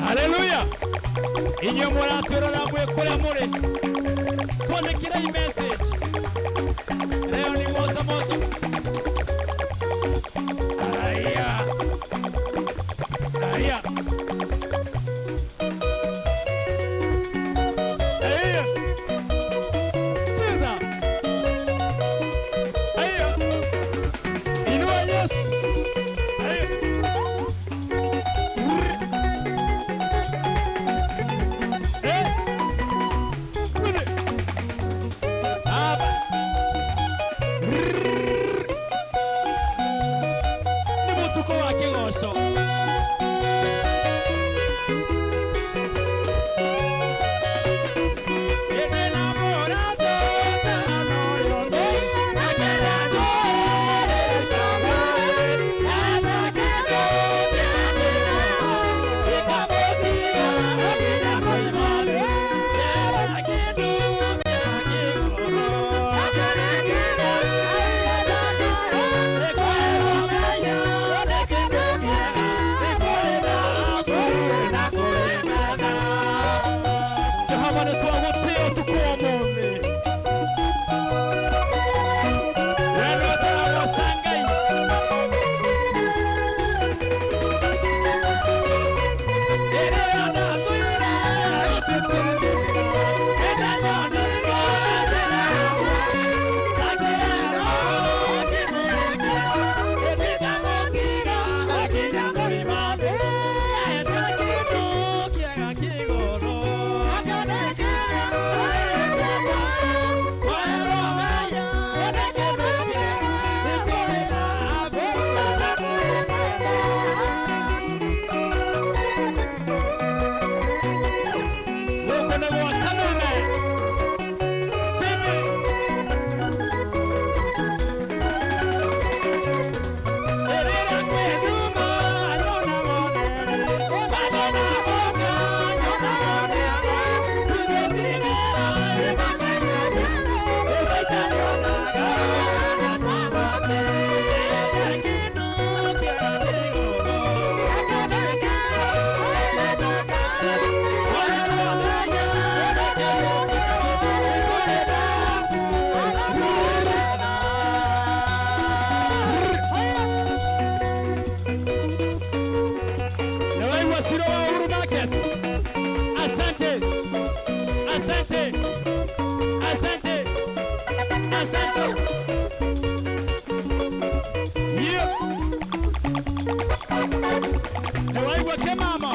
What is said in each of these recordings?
Haleluya. Inyuĩ mũratwĩrora mwĩ kũrĩa mũrĩ, twandĩkĩrei message. Leo ni moto moto. Aya. Aya. Aya. Cheza. Aya. Inua Yesu. Aya. Yeah. Nĩwaigua kĩmama?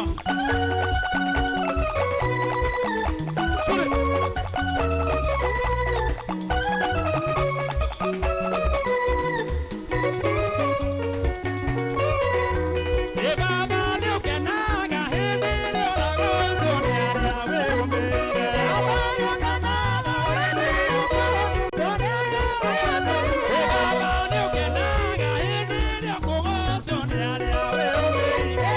Tũrĩ. Ĩ baba nĩũkenaga hĩndĩ ĩrĩa ũragocwo nĩ arĩa wĩyũmbĩire. Ĩ baba nĩũkenaga hĩndĩ ĩrĩa ũkũgocwo nĩ arĩa wĩyũmbĩire.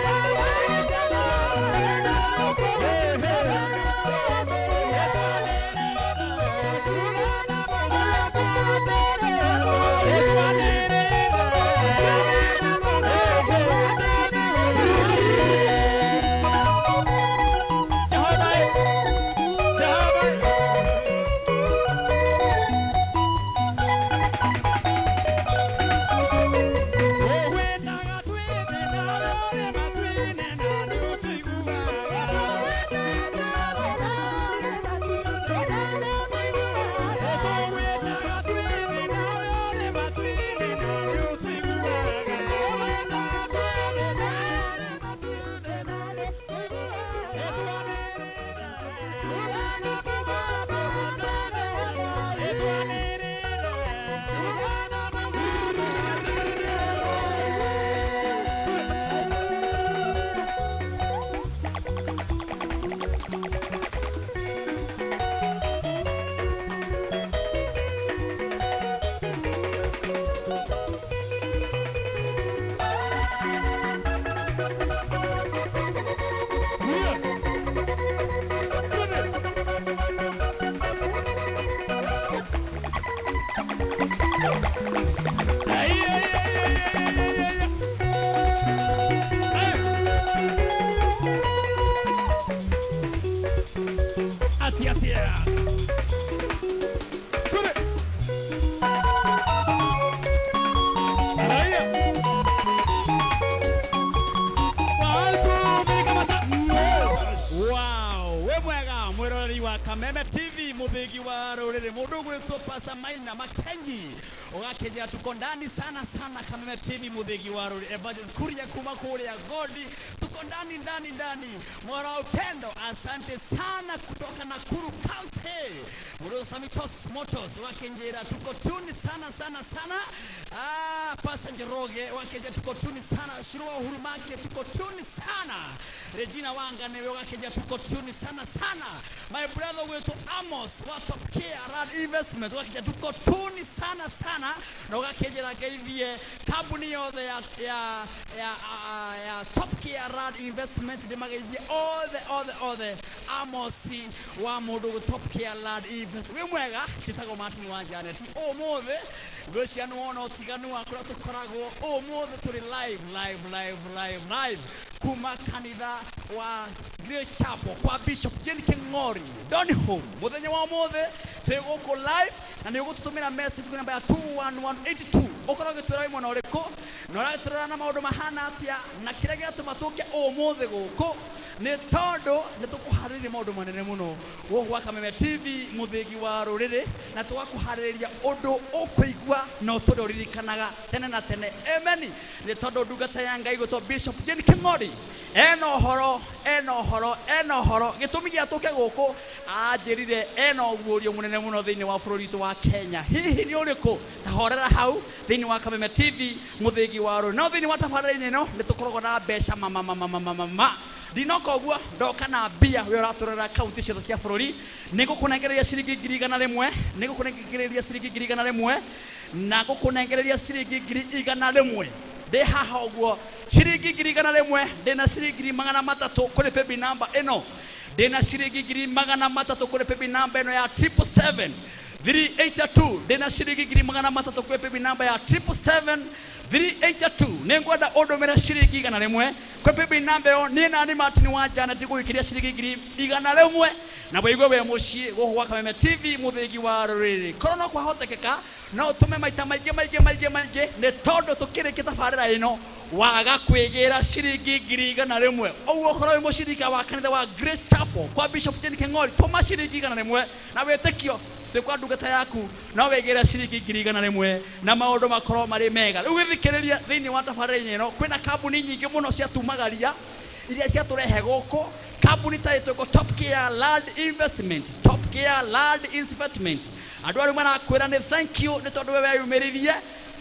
Atia, atia. Kure. Haya. Watu mirikamata. Wow, we mwega mwiroreri wa Kameme TV muthigi wa ruriri mundu gwitwo Pastor Maina Makenji ugakenjera tuko ndani sana sana Kameme TV muthigi wa ruriri Evangelist Kuria kuma kuria Godi tuko ndani ndani ndani mwana wa upendo asante sana kutoka Nakuru County Muruo Samitos Motos wakenjera tuko tuni sana sana sana. Pastor Njoroge wakenjera tuko tuni sana. Shirua Uhuru Make tuko tuni sana. Regina Wanga newe wakenjera tuko tuni sana sana. My brother wetu Amos wa Top Care Rad Investment wakenjera tuko tuni sana sana na wakenjera geithie kambuni yothe ya Top Care Rad Investment ndimageithie othe othe othe Amos wa mundu Top Care Rad Investment wi mwega njĩtagwo Martin wa Janet ũmũthĩ ngwĩciria nĩ wona ũtiganu wa kũrĩa tũkoragwo ũmũthĩ tũrĩ live live live live live kuma kanitha wa Grace Chapel kwa Bishop Jane King'ori Donholm mũthenya wa ũmũthĩ twĩ gũkũ live na nĩ ũgũtũtũmĩra message kwĩ namba ya 21182 ũkorwo ũgĩtwĩra wĩ mwena ũrĩkũ na ũragĩtwĩra na maũndũ mahana atĩa na kĩrĩa gĩatũma tũke ũmũthĩ gũkũ nĩ tondũ nĩ tũkũharĩrĩria maũndũ manene mũno gũkũ gwa Kameme TV mũthĩgi wa rũrĩrĩ na tũgakũharĩrĩria ũndũ ũkũigua na ũtũre ũririkanaga tene na tene amen nĩ tondũ ndungata ya Ngai gwĩtwo Bishop Jane King'ori ena ũhoro ena ũhoro ena ũhoro gĩtũmi gĩa tũke gũkũ anjĩrire ena ũguũrio mũnene mũno thĩinĩ wa bũrũri witũ wa Kenya hihi nĩ ũrĩkũ ta horera hau thĩinĩ wa Kameme TV mũthĩgi wa rũrĩrĩ no thĩinĩ wa tabarĩra-inĩ ĩno nĩ tũkoragwo na mbeca mama mama mama mama ndinoka ũguo ndoka na mbia we ũratũrora kaunti ciothe cia bũrũri nĩ ngũkũnengereria ciringi 100,000 nĩ ngũkũnengereria ciringi 100,000 na ngũkũnengereria ciringi 100,000 ndĩ haha ũguo ciringi 100,000 ndĩna ciringi 300 kũrĩ paybill number ĩno ndĩna ciringi 300 kũrĩ paybill number ĩno ya 777 382 ndĩna ciringi 300 kũrĩ paybill number ya 777 382 nĩ ngwenda ũndũmĩre ciringi 100 kwĩ paybill number ĩyo niĩ nani Martin wa Janet ngũgĩkĩria ciringi 100 na wĩigue wĩ mũciĩ gũkũ gwa Kameme TV mũthĩgi wa rũrĩrĩ korwo no kwahotekeka no ũtũme maita maingĩ maingĩ maingĩ maingĩ nĩ tondũ tũkĩrĩkia tabarĩra ĩno waga kwĩgĩra ciringi 100,000 ũguo ũkorwo wĩ mũcirika wa kanitha wa Grace Chapel kwa Bishop Jane King'ori tũma ciringi 100 na wĩtĩkio Twĩ kwa ndungata yaku no wĩgĩre ciringi 100,000 na maũndũ makorwo marĩ mega. Rĩu gĩthikĩrĩria thĩinĩ wa tabarĩra ĩno kwĩna kambuni nyingĩ mũno ciatumagaria iria ciatũrehe gũkũ. Kambuni ta ĩtwĩkwo Top Care Land Investment, Top Care Land Investment. Andũ arĩa marakwĩra nĩ thank you nĩ tondũ we weyumĩririe.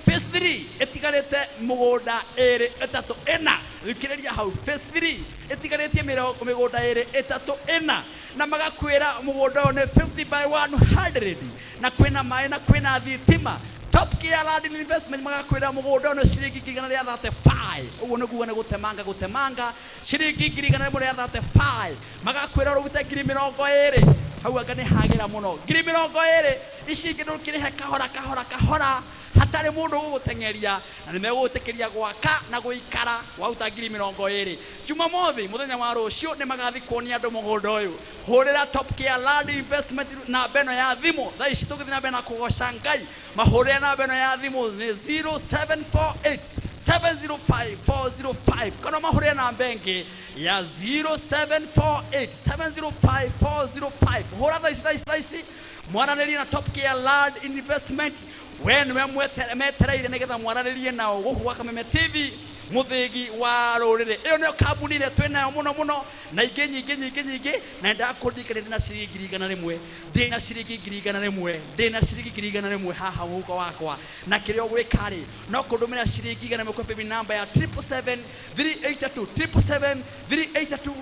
Phase 3 ĩtigarĩte mũgũnda ĩrĩ ĩtatũ ĩna. Thikĩrĩria hau, phase 3 ĩtigarĩtie mĩgũnda ĩrĩ ĩtatũ ĩna, na magakwĩra mũgũnda ũyũ nĩ 50 by 100 na kwĩna maĩ na kwĩna thitima. Top Care Land Investment magakwĩra mũgũnda ũyũ nĩ ciringi 135,000. Ũguo nĩ kuga nĩ gũtemanga gũtemanga ciringi 135,000. Magakwĩra ũrute 20,000. Hau anga nĩ hagĩra mũno 20,000. Ici ingĩ ndũkĩrĩhe kahora kahora kahora hatarĩ mũndũ ũgũgũteng'eria, na nĩ megũgũtĩkĩria gwaka na gũikara waruta 20,000. Jumamothi mũthenya wa rũciũ nĩ magathiĩ kuonia andũ mũgũnda ũyũ. Hũrĩra Top Care Land Investment namba ĩno ya thimũ thaa ici tũgĩthiĩ na mbere na kũgoca Ngai. Mahũrĩre namba ĩno ya thimũ nĩ 0748 705 405, kana mahũrĩre namba ĩngĩ ya 0748 705 405. Hũra thaa ici thaa ici thaa ici mwaranĩrie na Top Care Land Investment. We nĩwe metereire nĩgetha mwaranĩrie nao gũkũ gwa Kameme TV mũthĩgi wa rũrĩrĩ. Ĩyo nĩyo kambuni ĩrĩa twĩ nayo mũno mũno na ingĩ nyingĩ nyingĩ nyingĩ, na ndakũririkania ndĩna ciringi 100,000, ndĩna ciringi 100,000, ndĩna ciringi 100,000 haha mũhuko wakwa. Na kĩrĩa ũgwĩka rĩ, no kũndũmĩra ciringi 100 kwa paybill namba ya 777 382 777 382.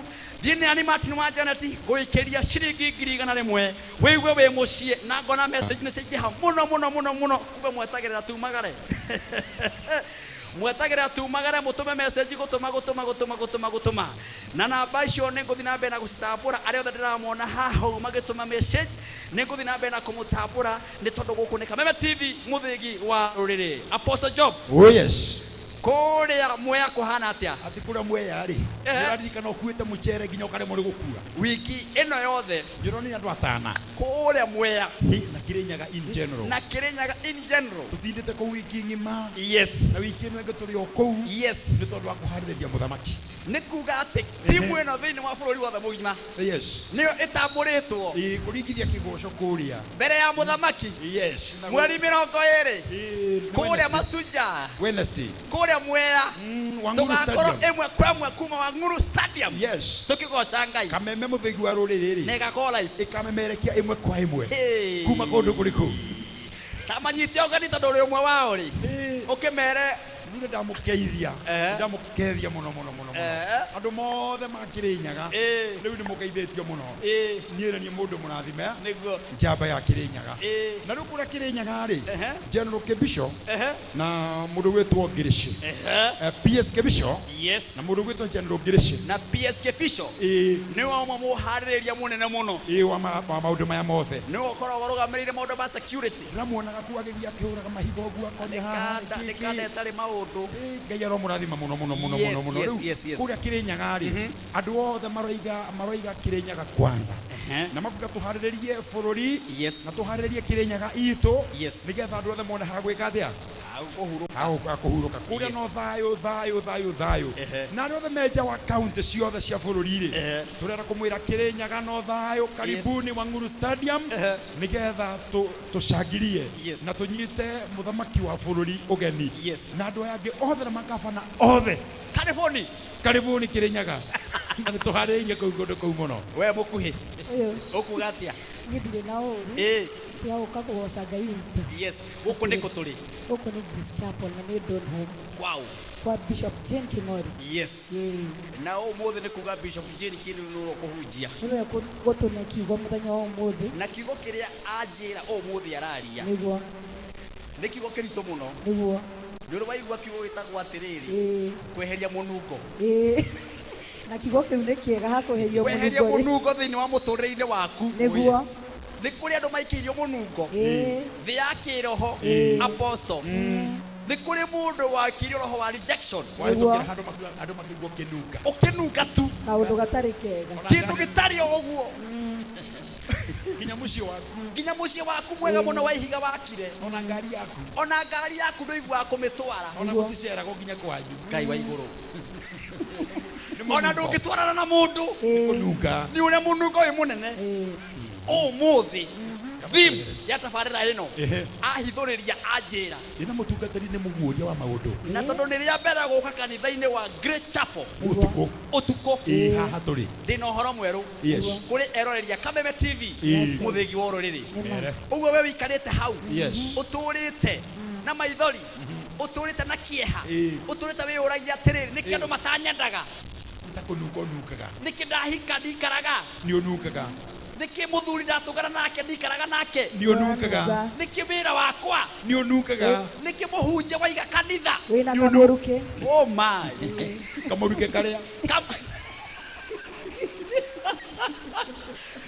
Thiĩ nĩ ani Martin wa Janet gũikĩria ciringi 100,000 wĩigue wĩ mũciĩ. Na ngona message nĩ ciaingĩha mũno mũno mũno mũno, kumbe mwetagĩrĩra tumagare, mwetagĩrĩra tumagare mũtũme message gũtũma gũtũma gũtũma gũtũma gũtũma. Na namba icio nĩ ngũthiĩ na mbere na gũcitambũra. Arĩa othe ndĩramona haha ũguo magĩtũma message nĩ ngũthiĩ na mbere na kũmũtambũra, nĩ tondũ gũkũ nĩ Kameme TV mũthĩgi wa rũrĩrĩ. Apostle Job. Oh yes. Kũrĩa Mwea kũhana atĩa? Atĩ kũrĩa Mwea rĩ, nĩũraririkana ũkuĩte mũcere nginya ũkaremwo nĩ gũkua. Wiki ĩno yothe Ndĩronire andũ atana kũrĩa Mwea na Kirinyaga in general. Na Kirinyaga in general. Tũtindĩte kũu wiki ng'ima. Yes. Na wiki ĩno ĩngĩ tũrĩ o kũu. Yes. Nĩ tondũ wa kũharĩrĩria mũthamaki. Nĩ kuga atĩ timu ĩno thĩinĩ wa bũrũri wothe mũgima. Yes. Nĩyo ĩtambũrĩtwo. Ĩ, kũringithia kĩgoco kũrĩa mbere ya mũthamaki. Yes. Mweri 20. Ĩ, nĩ Kũrĩa Wednesday. Masuja. Wednesday. Kũrĩa Mwea. Wang'uru Tũgakorwo Stadium. ĩmwe kwa ĩmwe kuma Wang'uru Stadium. Yes. Tũkĩgoca Ngai. Kameme mũthĩgi wa rũrĩrĩ rĩ. Na ĩgakorwo live. Ĩkamemerekia ĩmwe kwa ĩmwe. Hey. Kuma kũndũ kũrĩkũ? Ta manyite ũgeni tondũ ũrĩ ũmwe wao rĩ. Ũkĩmere Niĩ ndamũkeithia. Ndamũkeithia mũno mũno mũno mũno. Andũ mothe ma Kirinyaga. Rĩu nĩ mũgeithĩtio mũno. Niĩ nĩ niĩ mũndũ mũrathime. Nĩguo. Njamba ya Kirinyaga. Na rĩu kũrĩa Kirinyaga rĩ, General Kebisho na mũndũ gwĩtwo Ngirici. PS Kebisho. Yes. Na mũndũ gwĩtwo General Ngirici. Na PS Kebisho. Nĩwe ũmwe mũharĩrĩria mũnene mũno. Wa maũndũ maya mothe. Nĩwe ũkoragwo ũrũgamĩrĩire maũndũ ma security. Ndĩramuonaga kũu agĩthiĩ akĩhũraga mahiga ũguo akonia haha, Nĩkanda, kĩ, kĩ. nĩkanda ĩtarĩ maũndũ. Ngai aromũrathima mũno mũno mũno Yes, mũno mũno. yes, Rĩu yes, yes. kũrĩa Kirinyaga rĩ, andũ othe maroiga Kirinyaga kwanza. Na makuga tũharĩrĩrie bũrũri. Yes. Na tũharĩrĩrie Kirinyaga itũ. Yes. Nĩgetha andũ othe mone ha gwĩka atĩa? Kũhurũka. Ha kũhurũka. Kũrĩa no thayũ, thayũ, thayũ, thayũ. Na arĩa othe me nja wa kaunti ciothe cia bũrũri rĩ, tũrenda kũmwĩra Kirinyaga no thayũ, karibuni Wang'uru Stadium, nĩgetha tũcangirie Yes. na tũnyite mũthamaki wa bũrũri ũgeni. Yes. Na andũ aya angĩ othe na makabana othe. Karibuni. Karibuni Kirinyaga. Na nĩ tũharĩrĩirie kũu kũndũ kũu mũno. We mũkuhĩ. Ũyũ. Ũkuga atĩa? Niĩ ndirĩ na ũũru. Tũragũka kũgoca Ngai witũ. Yes. Gũkũ nĩkũ tũrĩ? Gũkũ nĩ Grace Chapel na nĩ Donholm. Wow. Kwa Bishop Jane King'ori. Yes. Na ũmũthĩ nĩ kuga Bishop Jane King'ori nĩwe ũkũhunjia. Nĩwe gũtũne kiugo mũthenya wa ũmũthĩ. Na kiugo kĩrĩa anjĩra ũmũthĩ araria. Nĩguo. Nĩ kiugo kĩritũ mũno. Nĩguo. Nĩ ũrĩ waigua kiugo gĩtagwo atĩrĩrĩ. Kweheria mũnungo. Na kiugo kĩu nĩ kĩega ha kweheria Kweheria mũnungo rĩ. mũnungo thĩinĩ wa mũtũrĩre-inĩ waku. Nĩguo. Yes. Nĩ kũrĩ andũ maikĩirio mũnungo. Thĩ ya kĩroho, apostle. Nĩ kũrĩ mũndũ wakĩirio roho wa rejection. Wahĩtũkĩra handũ andũ makĩigua ũkĩnunga. Ũkĩnunga tu. Kaũndũ gatarĩ kega. Kĩndũ gĩtarĩ o ũguo. Nginya mũciĩ waku. Nginya mũciĩ waku mwega mũno wa ihiga wakire. Ona ngari yaku. Ona ngari yaku ndũiguaga kũmĩtwara. Ona gũticeragwo nginya kwanyu. Ngai wa igũrũ. Ona ndũngĩtwarana na mũndũ. Nĩ kũnunga. Nĩ ũrĩa mũnungo wĩ mũnene. Ũmũthĩ. Theme ya tabarĩra ĩno Ehe. Ahithũrĩria anjĩra. Ĩna mũtungatĩri nĩ mũguũria wa maũndũ. Na tondũ nĩ rĩa mbere gũka kanitha-inĩ wa Grace Chapel ũtukũ. Ũtukũ. Ĩ haha tũrĩ. Ndĩna ũhoro mwerũ Yes. kũrĩ eroreri a Kameme TV, Ĩĩ. mũthĩgi wa rũrĩrĩ. Mere. Ũguo we wĩikarĩte hau, Yes. ũtũrĩte na maithori, ũtũrĩte na kĩeha, Ĩĩ. ũtũrĩte wĩyũragia atĩrĩrĩ, nĩkĩ andũ matanyendaga? Ta kũnunga ũnungaga. Nĩkĩ ndahika ndikaraga? Nĩ ũnungaga. Nĩkĩ mũthuri ndatũngana nake ndikaraga nake? Nĩ ũnungaga. Nĩkĩ wĩra wakwa? Nĩ ũnungaga. Nĩkĩ mũhunjia waiga kanitha? Wĩna kamũrukĩ. Oh my. Kamũruke karĩa.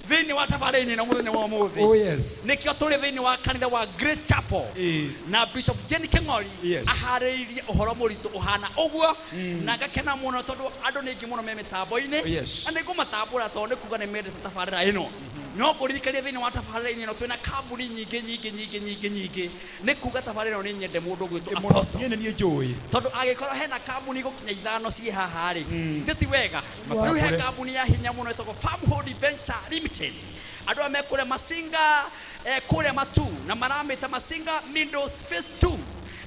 Thĩinĩ wa tabarĩra ĩno mũthenya wa ũmũthĩ, Oh yes. nĩkĩo tũrĩ thĩinĩ wa kanitha wa Grace Chapel Ĩĩ. na Bishop Jane King'ori Yes. aharĩrĩirie ũhoro mũritũ ũhana ũguo, na ngakena mũno tondũ andũ nĩ aingĩ mũno me mĩtambo-inĩ, Yes. na nĩ ngũmatambũra tondũ nĩ kuga nĩ mendete tabarĩra ĩno. No ngũririkanie thĩinĩ wa tabarĩra ĩno twĩna kambuni nyingĩ nyingĩ nyingĩ nyingĩ nyingĩ. Nĩ kuga tabarĩra ĩno nĩ nyende mũndũ gwĩtwo Apostle, Niĩ nĩ niĩ njũĩ. tondũ angĩkorwo hena kambuni gũkinya ithano ciĩ haha rĩ, mm. Ti wega. Rĩu he Matambũre. kambuni ya hinya mũno ĩtagwo Farmhold Venture Limited. Andũ aya me kũrĩa Masinga, kũrĩa Matu, na maramĩta Masinga Meadows Phase 2,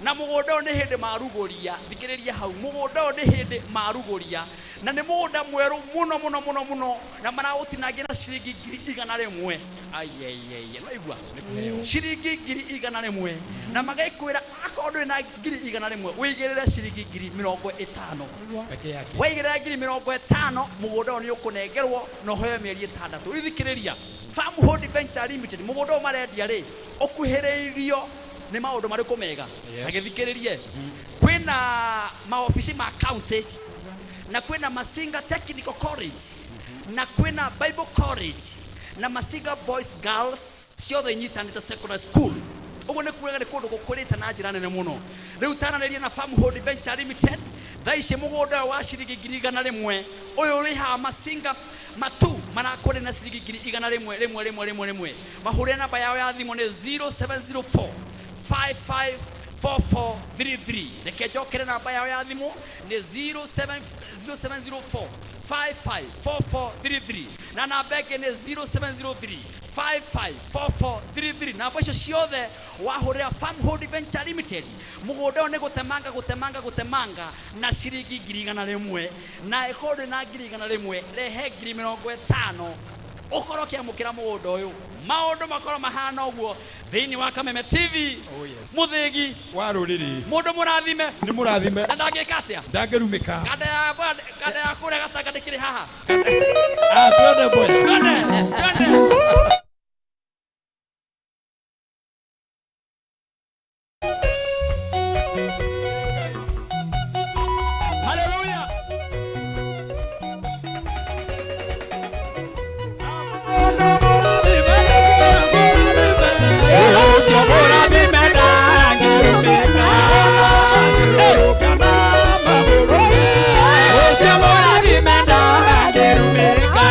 na mũgũnda ũyũ nĩ hĩndĩ marugũria. Thikĩrĩria hau, mũgũnda ũyũ nĩ hĩndĩ marugũria, na nĩ mũgũnda mwerũ mũno mũno mũno mũno, na maraũtinangia na ciringi 100,000. Aiaiaia, no igua ciringi 100,000, na magakwĩra akorwo ndũrĩ na 100,000 wĩigĩrĩre ciringi 50,000 Peke yake. Waigĩrĩra 50,000, mũgũnda ũyũ nĩ ũkũnengerwo na ũheo mĩeri 6. Rĩu thikĩrĩria, Farmhold Venture Limited, mũgũnda ũyũ marendia rĩ, ũkuhĩrĩirio nĩ maũndũ marĩkũ mega? Yes. Agĩthikĩrĩrie, kwĩna maobici ma county, na kwĩna Masinga Technical College, na kwĩna Bible College, na Masinga Boys Girls ciothe inyitanĩte secondary school. Ũguo nĩ kuga nĩ kũndũ gũkũrĩte na njĩra nene mũno. Rĩu taranĩria na Farmhold Venture Limited thaa ici. Mũgũnda ũyũ wa ciringi 100,000 ũyũ ũrĩ haha Masinga Matu marakũrĩ na ciringi 100,000 rĩmwe rĩmwe rĩmwe rĩmwe. Mahũrĩre namba yao ya thimũ nĩ 0704 554433. Reke njokere, namba yao ya thimũ nĩ 07 0704 554433, na namba ĩngĩ nĩ 0703 554433. Namba icio ciothe wahũrĩra Farmhold Venture Limited, mũgũnda ũyũ nĩ gũtemanga gũtemanga gũtemanga na ciringi 100,000. Na ĩkorwo ndũrĩ na 100,000, rehe 50,000 ũkorwo ũkĩamũkĩra mũgũnda ũyũ. Maũndũ makorwo mahana ũguo thĩinĩ wa Kameme TV. Oh, yes. Mũthĩgi wa rũrĩrĩ. Mũndũ mũrathime. Nĩ mũrathime. Na ndangĩka atĩa? Ndangĩrumĩka. Kanda ya kanda ya kũrĩa gatanga ndĩkĩrĩ haha. Ah, twende boya. Twende twende. Hallelujah. Ũcio mũrathime ndangĩrumĩka. Ũcio mũrathime ndangĩrumĩka.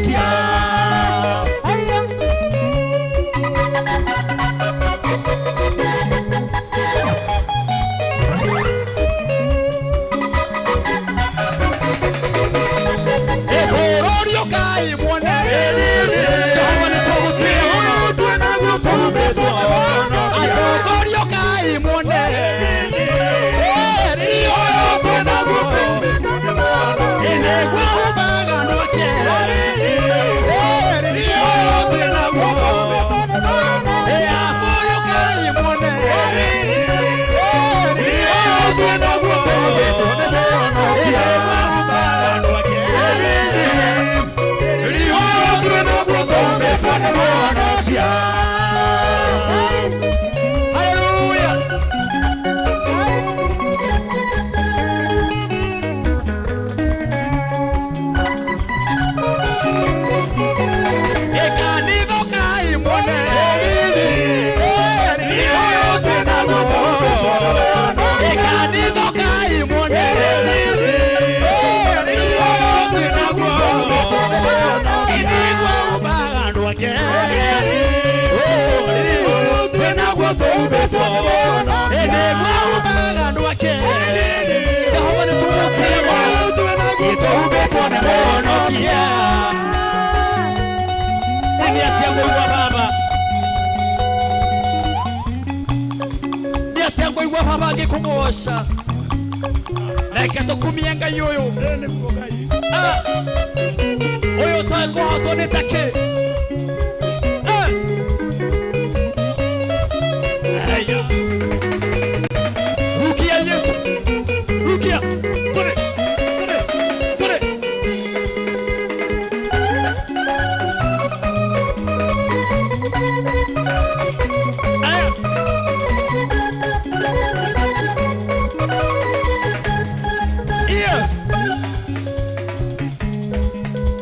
Mũhonokia. Bũrũri ũkai muone Jehova nĩ tũgũtĩĩa atongoria ũkai muone riri ũyũ twĩnaguo nĩguo humbaga nwake riri ũyũ twĩnaguo abũyũ ũkai muone riri ũyũ twĩnaguo nĩguo humbaga nwake riri ũyũ twĩnaguo Hallelujah. Ekanitha ũkai muone riri ũyũ twĩnaguo Ekanitha ũkai muone riri ũyũ twĩnaguo nĩguo umbaga andũ ake riri ũyũ twĩnaguo tũmbĩtwo nĩguo umbaga andũ ake Jehova nĩ tũgũtĩĩa tũmbĩtwo nĩ Mũhonokia. Nĩ atĩa ngũigua baba nĩ atĩa ngũigua baba ngĩkũgoca reke tũkumie Ngai ũyũ ũyũ ũtoĩ kũhotwo nĩ takĩ Aya. Rukia Yesu rukia tũrĩ tũrĩ tũrĩ Aya. Iya.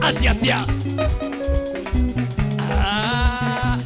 Atia atia. Ah.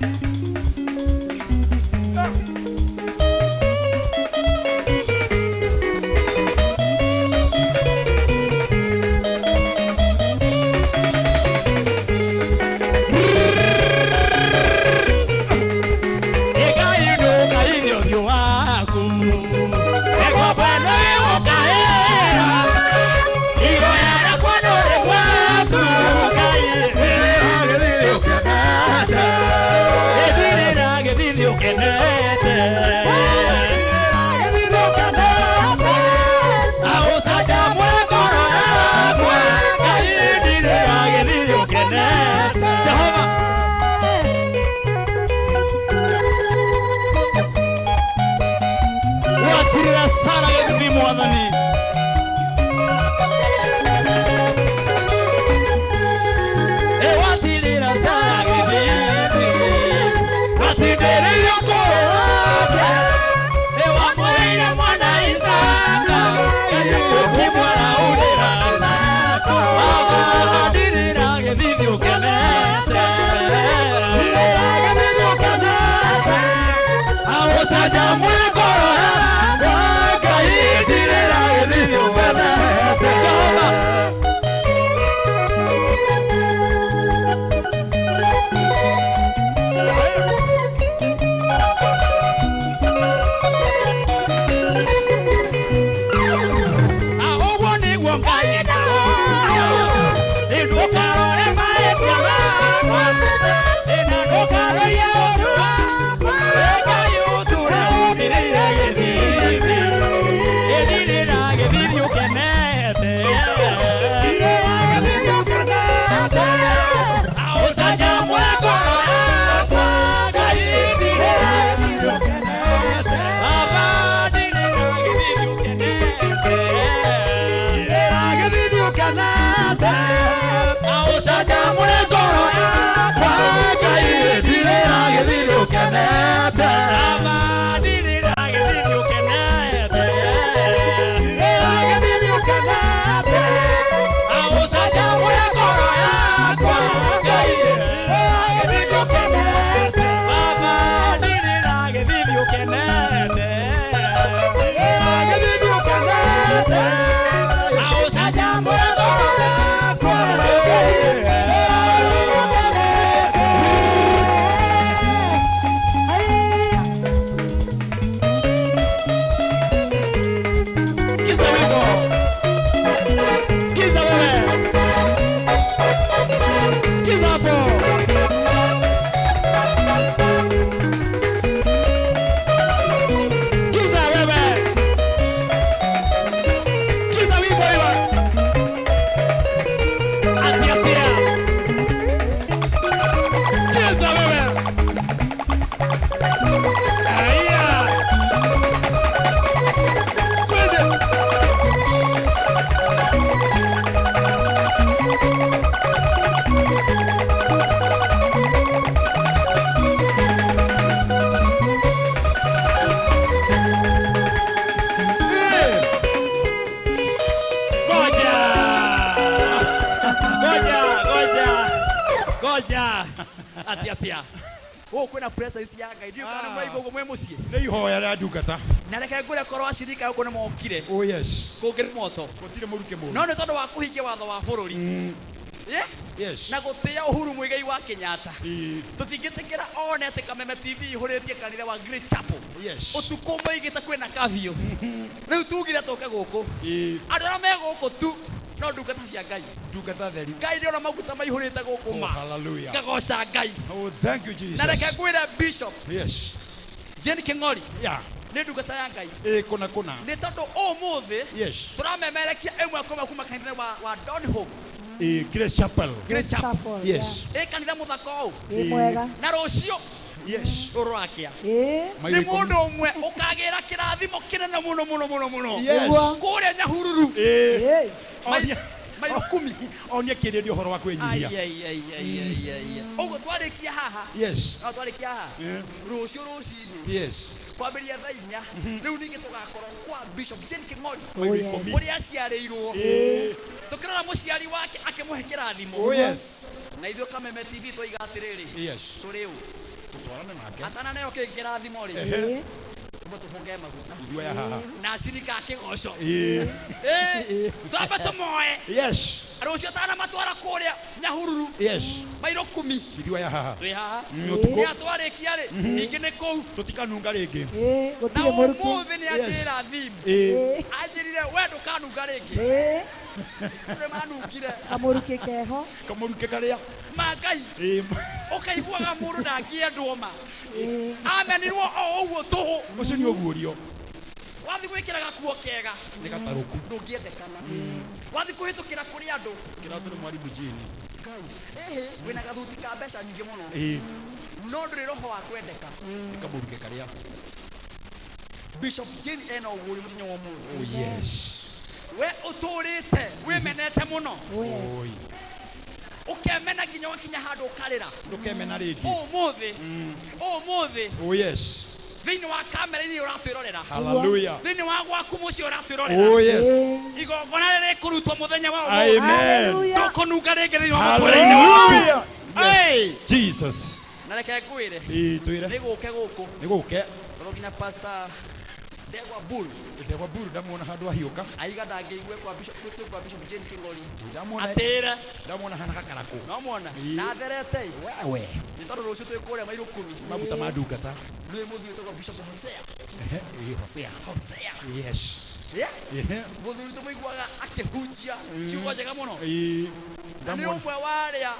Jehova watirira Sara gĩthithi mwathani watirira Sara gĩthithi watindĩrĩire ũkũrũ wake wamũheire mwana Isaka ũkĩmwaraũrĩra Baba ndirĩra gĩthithi ũkenete aũcanjamũre ngoro yakwa Ngai ndirĩra gĩthithi ũkenete Jehova ũguo nĩguo Ngai ndũkarore mahĩtia makwa na ndũkarore ũũru wakwa Ngai ũtũũre ũndirĩire gĩthithi ndirĩra gĩthithi ũkenete aũcanjamũre ngoro yakwa Ngai ndirĩra gĩthithi ũkenete Baba ndirĩra gĩthithi ũkenete aũcanjamũre ngoro yakwa Ngai ndirĩra gĩthithi ũkenete Baba ndirĩra gĩthithi ũkenete aũcanjamũre ngoro yakwa Ngai Baba ndirĩra gĩthithi ũkenete aũcanjamũre ngoro yakwa Ngai Atĩa atĩa. Gũkũ kwĩna presence ya Ngai. Ndiũ kana mwaigua ũguo mwĩ mũciĩ. Nĩ ihoya rĩa ndungata. Na reke ngwĩre korwo acirika gũkũ nĩ mokire. Oh yes. Kũngĩ nĩ moto. Gũtirĩ mũruke mũru. No nĩ tondũ wa kũhingia watho wa bũrũri. Yeah? Yes. Na gũtĩĩa Uhuru Muigai wa Kenyatta. Tũtingĩtĩkĩra one atĩ Kameme TV ihũrĩtie kanitha wa Great Chapel. Yes. Ũtukũ moigĩte kwĩna curfew. Rĩu tugire tũke gũkũ. Andũ arĩa me gũkũ tu no ndungata cia Ngai. Ndungata theru. Ngai ndĩrona maguta maihũrĩte gũkũ ma. Oh, hallelujah. Ngagoca Ngai. Oh, thank you Jesus. Na reke ngwĩre Bishop. Yes. Jane King'ori. Yeah. Nĩ ndungata ya Ngai. Kũna kũna. Nĩ tondũ ũmũthĩ. Yes. Tũramemerekia ĩmwe kwa ĩmwe kuma kanitha wa Don Hope. Grace Chapel. Grace Chapel. Yes. Kanitha muthaka ũũ. Mwega. Na rũciũ. Yes. Ũrorakia. Nĩ mũndũ ũmwe ũkagĩra kĩrathimo kĩnene mũno mũno mũno mũno. Yes. Kũrĩa Nyahururu. Mairo 10. Onia kĩrĩrio ũhoro wa kwĩnyihia. Ũguo twarĩkia haha. Yes. No twarĩkia haha. Rũciũ rũcinĩ. Yes. Kwambĩrĩria thaa 4. Rĩu ningĩ tũgakorwo kwa Bishop Jane King'ori. Ũrĩa aciarĩirwo. Tũkĩrora mũciari wake akĩmũhe kĩrathimo. Oh yes. Na ithuĩ Kameme TV twoiga atĩrĩrĩ. Yes. Tũrĩ ũ. Tũtwarane nake. Atananeo kĩ kĩrathimo rĩ. Tũbũnge maguta. Na acirika kĩgoco. Twambe tũmoe. Yes. Rũciũ atanamatwara kũrĩa Nyahururu. Yes. Mairo 10. Ithuĩ aya haha. Twĩ haha. Nĩ atwarĩkia rĩ, ningĩ nĩ kũu. Tũtikanunga rĩngĩ. Na ũmũthĩ nĩ anjĩra theme. Anjĩrire we ndũkanunga rĩngĩ. Nĩ manungire. Kamũrukĩ keho. Kamũrukĩ karĩa. Ma Ngai. Ũkaiguaga mũndũ ndangĩendwo ma. Amenirwo o ũguo tũhũ. Ũcio nĩ ũguũrio. Wathiĩ gwĩkĩra gakuo kega. Nĩ gatarũku. Ndũngĩendekana. Wathiĩ kũhĩtũkĩra kũrĩ andũ. Kĩratũ nĩ mwarimũ Jane. Wĩna gathuti ka mbeca nyingĩ mũno. No ndũrĩ roho wa kwendeka. Nĩ kamũrukĩ karĩa. Bishop Jane ena ũguũrio mũthenya wa ũmũthĩ. Oh yes. We ũtũrĩte wĩmenete mũno. Ũkemena nginya wakinya handũ ũkarĩra. Ndũkemena rĩngĩ. Ũmũthĩ. Ũmũthĩ. Oh yes. Thĩinĩ wa kamera-inĩ ũratwĩrorera. Hallelujah. Thĩinĩ wa gwaku mũciĩ ũratwĩrorera. Oh yes. Igongona rĩrĩ rĩkũrutwo mũthenya wa ũmũthĩ. Amen. Ndũkũnunga rĩngĩ thĩinĩ wa mũtũrĩre-inĩ waku. Hallelujah. Yes. Jesus. Na reke ngwĩre. Twĩre. Nĩ gũke gũkũ. Nĩ gũke. Tondũ nginya Pastor Ndegwa Bull. Ndegwa Bull ndamuona handũ ahiũka. Aiga ndangĩigue kwa Bishop kwa Bishop Jane King'ori. Ndamuona. Atĩra. Ndamuona hana gakarakũ. No muona. Na atherete. Wewe. Nĩ tondũ rũciũ twĩ kũrĩa mairo 10. Maguta ma ndungata. Nĩ mũthuri wĩtagwo Bishop Hosea. Hosea. Hosea. Yes. Yeah. Mũthuri tũmũiguaga akĩhunjia ciugo njega mũno. Na nĩ ũmwe wa arĩa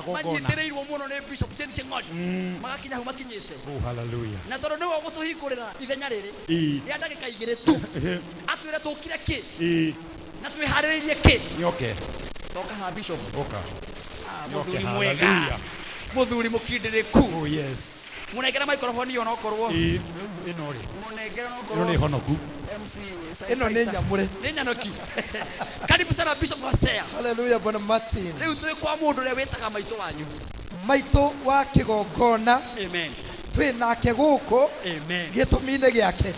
manyitĩrĩirwo mũno nĩ Bishop Jane King'ori. Magakinya hau makinyĩte. Oh hallelujah. Na tondũ nĩwe ũgũtũhingũrĩra ithenya rĩrĩ rĩa ndagĩka 2 tu. Atwĩre tũkire kĩ. Na twĩharĩrĩrie kĩ. Nĩoke. Toka ha Bishop. Oka. Mũthuri mwega. Mũthuri mũkindĩrĩku. Oh yes. Mũnengera microphone ĩyo nokorwo. Ĩno rĩ. Mũnengera nokorwo. Ĩno nĩ honoku. MC Ĩno nĩ nyamũre. Nĩ nyanoki. Karibu sana Bishop Hosea. Hallelujah Bwana Martin. Rĩu twĩ kwa mũndũ ũrĩa wĩtaga maitũ wanyu. Maitũ wa kĩgongona. Amen. Twĩ nake gũkũ. Amen. Gĩtũmi-inĩ gĩake.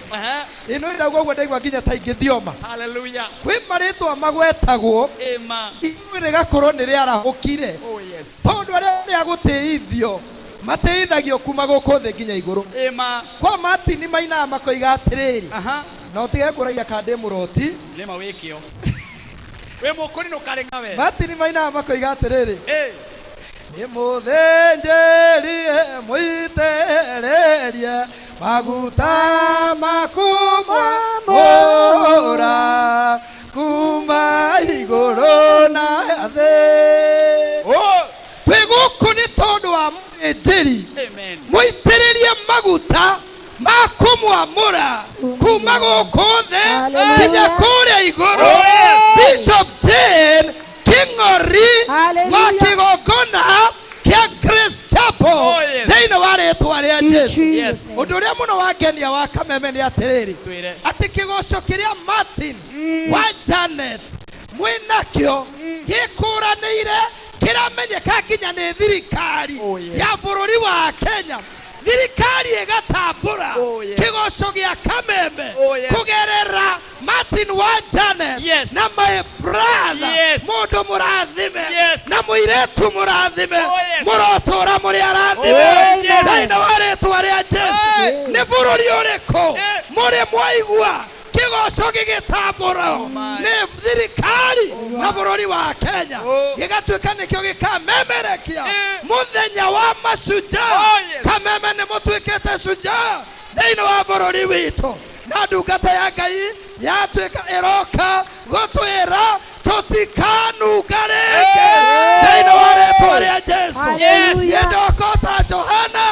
Ĩno ndauga ũguo ndaigua nginya ta ingĩthioma. Hallelujah. Kwĩ marĩtwa magwetagwo. Amen. Inyuĩ rĩgakorwo nĩ rĩarahũkire. Oh yes. Tondũ arĩa rĩa gũtĩithio matĩithagio kuma gũkũ thĩ nginya igũrũ. Amen. Kwa Martin mainaga makoiga atĩrĩrĩ. Na ũtige kũragia kana ndĩ mũroti. Nĩma wĩkĩo. Wĩ mũkũri nũkarĩng'a we. Martin mainaga makoiga atĩrĩrĩ. Nĩ mũthĩnjĩrie mũitĩrĩrie maguta maku mamũra kuma igũrũ na thĩ. Twĩ gũkũ nĩ tondũ wa mũthĩnjĩri mũitĩrĩrie maguta ma kũmwamũra kuma gũkũ thĩ nginya kũrĩa igũrũ. Bishop Jane King'ori wa kĩgongona kĩa Grace Chapel thĩinĩ wa rĩtwa rĩa Jesũ. Ũndũ ũrĩa mũno wangenia wa Kameme nĩ atĩrĩrĩ, atĩ kĩgoco kĩrĩa Martin wa Janet mwĩnakĩo gĩkũranĩire kĩramenyeka nginya nĩ thirikari ya bũrũri wa Kenya. Thirikari ĩgatambũra kĩgoco gĩa Kameme kũgerera Martin wa Janet na my brother, mũndũ mũrathime na mũirĩtu mũrathime, mũrotũra mũrĩ arathime thĩinĩ wa rĩtwa rĩa Jesu. Nĩ bũrũri ũrĩkũ mũrĩ mwaigua kĩgoco gĩgĩtambũrwo nĩ thirikari na bũrũri wa Kenya, gĩgatuĩka nĩkĩo gĩkamemerekia mũthenya wa mashujaa? Kameme nĩ mũtuĩkĩte shujaa thĩinĩ wa bũrũri witũ, na ndungata ya Ngai yatuĩka ĩroka gũtwĩra tũtikanunga rĩngĩ thĩinĩ wa rĩtwa rĩa Jesu. Ndoka ta Johana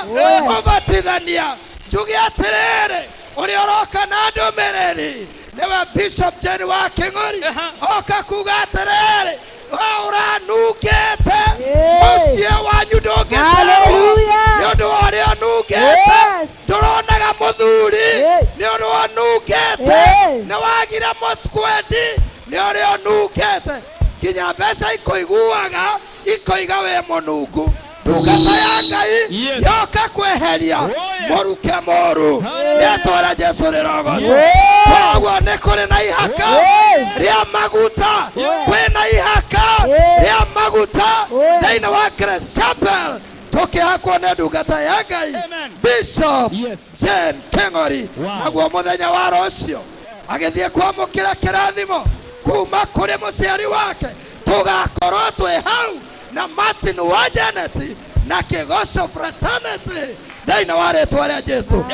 mũbatithania njuge atĩrĩrĩ, ũrĩa ũroka na ndũmĩrĩri nĩwe Bishop Jane wa Kĩng'ori, oka kuga atĩrĩrĩ, we ũranungĩte mũciĩ wanyu ndũngĩcerwo nĩ ũndũ wa ũrĩa ũnungĩte, ndũronaga mũthuri nĩ ũndũ wa ũnungĩte, nĩ wagire mũkwendi nĩ ũrĩa ũnungĩte, nginya mbeca ikũiguaga ikoiga wĩ mũnungu. Ndungata ya Ngai yoka kweheria mũruke mũru, rĩtwa rĩa Jesu rĩrogocwo. Koguo nĩ kũrĩ na ihaka rĩa maguta, kwĩna ihaka rĩa maguta thĩinĩ wa Grace Chapel, tũkĩhakwo nĩ ndungata ya Ngai Bishop Jane Kĩng'ori. Naguo mũthenya wa rũciũ agĩthiĩ kwamũkĩra kĩrathimo kuma kũrĩ mũciari wake, tũgakorwo twĩ hau na Martin wa Janet na kĩgoco fraternity thĩinĩ wa rĩtwa rĩa Jesu.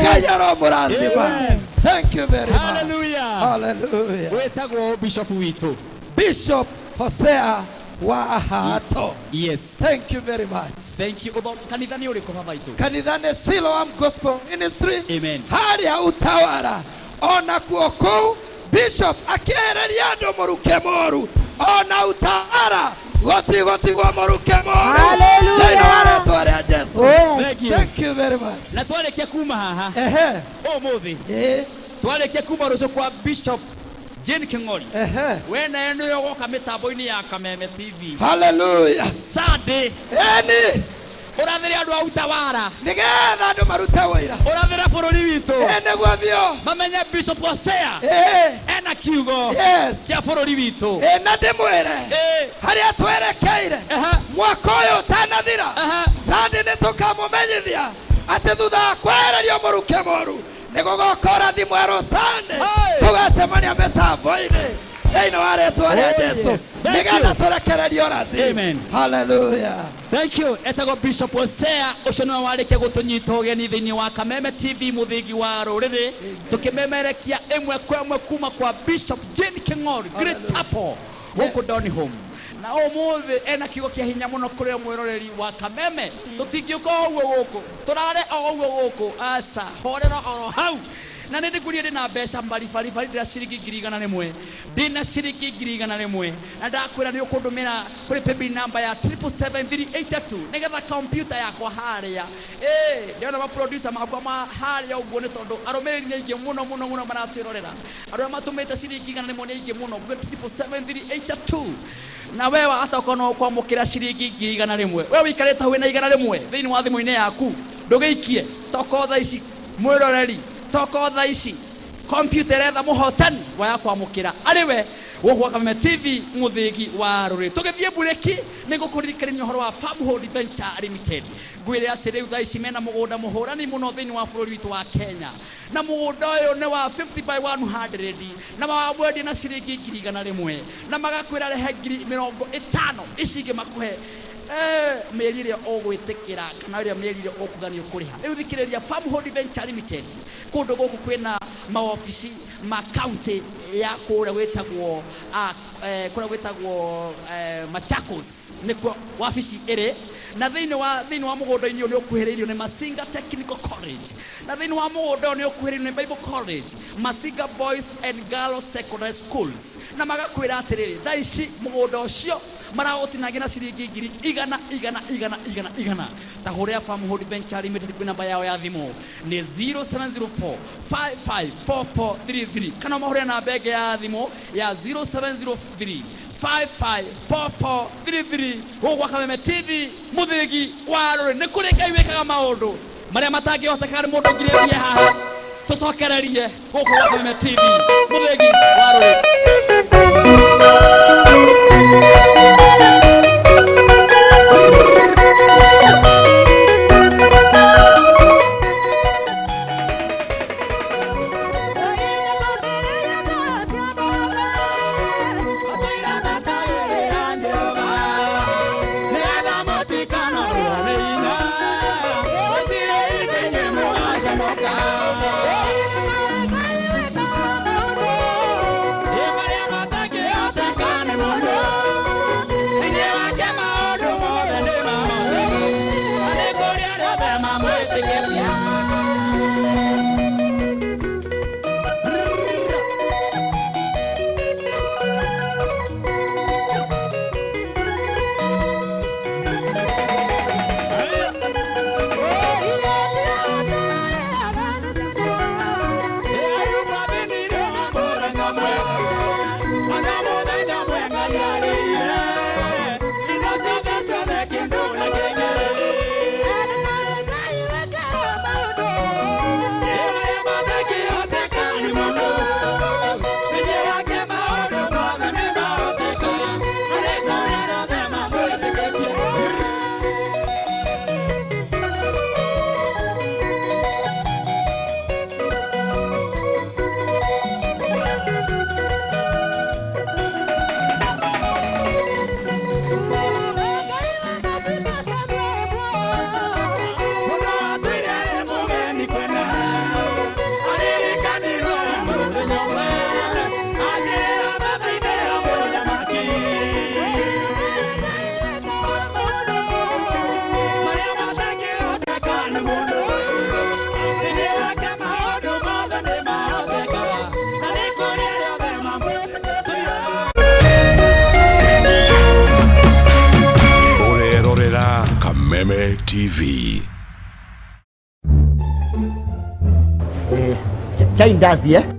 Ngai aromũrathima. Thank you very much. Hallelujah. Hallelujah. Wĩtagwo Bishop witũ, Bishop Hosea wa Hato. Yes. Thank you very much. Thank you. Kanitha nĩ ũrĩkũ baba itũ? Kanitha nĩ Siloam Gospel Ministry. Amen. Harĩa Utawara. Ona kuo kũu Bishop akĩehereria andũ mũruke mũru, ona Utawara gũtigũtigwo mũruke mũru thĩinĩ wa rĩtwa rĩa Jesu. Thank you. Thank you very much. Na twarĩkia kuma haha ũmũthĩ, twarĩkia kuma rũciũ kwa Bishop Jane Kĩng'ori, we naye nĩwe ũgoka mĩtambo-inĩ ya Kameme TV. Hallelujah. Sunday eni ũrathĩre andũ a Utawara nĩgetha andũ marute wĩra, ũrathĩre bũrũri witũ nĩguo biũ mamenye Bishop Hosea ena kiugo kĩa bũrũri witũ. Na ndĩmwĩre harĩa twerekeire mwaka ũyũ ũtanathira, Sunday nĩ tũkamũmenyithia atĩ thutha wa kwehererio mũruke mũru nĩ gũgoka ũrathi mwerũ Sunday, tũgacemania mĩtambo-inĩ thĩinĩ wa rĩtwa rĩa Jesu nĩgetha tũrekererio ũrathi. Amen. Hallelujah. Thank you. Etagwo Bishop Hosea ũcio nĩwe warĩkia gũtũnyita ũgeni thĩinĩ wa Kameme TV mũthingi wa rũrĩrĩ, tũkĩmemerekia ĩmwe kwa ĩmwe kuma kwa Bishop Jane Kĩng'ori, Grace Chapel gũkũ Donholm. Na ũmũthĩ ena kiugo kĩa hinya mũno kũrĩ mwĩroreri wa Kameme. Tũtingĩũka o ũguo gũkũ, tũrare o ũguo gũkũ, aca horera oro hau. Na nĩ ndĩkurie ndĩna mbeca mbaribaribari, ndĩna ciringi 100,000, ndĩna ciringi 100,000, na ndakwĩra nĩ ũkũndũmĩra kũrĩ paybill number ya 7778382 nĩgetha kompyuta yakwa harĩa ndĩrona ma producer makwa ma harĩa ũguo, nĩ tondũ arũmĩrĩri nĩ aingĩ mũno mũno mũno maratwĩrorera, andũ arĩa matũmĩte ciringi 100,000 nĩ aingĩ mũno, 7778382. Na wewe hata ũkorwo no ũkwamũkĩra ciringi 100,000, we wĩikarĩte hau wĩna 100 thĩinĩ wa thimũ-inĩ yaku, ndũgĩikie toko thaa ici mwĩroreri, toko thaa ici kompyuta ĩretha mũhotani wa ya kwamũkĩra arĩ we gũkũ gwa Kameme TV mũthĩgi wa rũrĩrĩ. Tũgĩthiĩ mburĩki nĩ ngũkũririkania ũhoro wa Farmhold Venture Limited. Ngwĩre atĩ rĩu thaa ici mena mũgũnda mũhũrani mũno thĩinĩ wa bũrũri witũ wa Kenya, na mũgũnda ũyũ nĩ wa 50 by 100, na mawamwendia na ciringi 100,000, na magakwĩra rehe 50,000 ici ingĩ makũhe mĩeri ĩrĩa ũgwĩtĩkĩra kana ĩrĩa mĩeri ĩrĩa ũkuga nĩ ũkũrĩha. Rĩu thikĩrĩria Farmhold Venture Limited, kũndũ gũkũ kwĩna maobici ma county ya kũrĩa gwĩtagwo kũrĩa gwĩtagwo Machakos nĩkuo wabici ĩrĩ, na thĩinĩ wa mũgũnda-inĩ ũyũ nĩ ũkuhĩrĩirio nĩ Masinga Technical College, na thĩinĩ wa mũgũnda ũyũ nĩ ũkuhĩrĩirio nĩ Bible College, Masinga Boys and Girls Secondary Schools, na magakwĩra atĩrĩrĩ, thaa ici mũgũnda ũcio maragũtinangia na ciringi 100,000 100 100 100 100. Ta hũrĩra Farmhold Venture Limited kwĩ namba yao ya thimũ nĩ 0704 554433, kana ũmahũrĩre namba ĩngĩ ya thimũ ya 0703 554433. Gũkũ gwa Kameme TV mũthĩgi wa rũrĩrĩ nĩ kũrĩ Ngai wĩkaga maũndũ. Marĩa matangĩhoteka nĩ mũndũ ngirĩtie haha. Tũcokererie gũkũ gwa Kameme TV. Mũthĩgi wa rũrĩ. Kameme TV. Chai ndazi eh?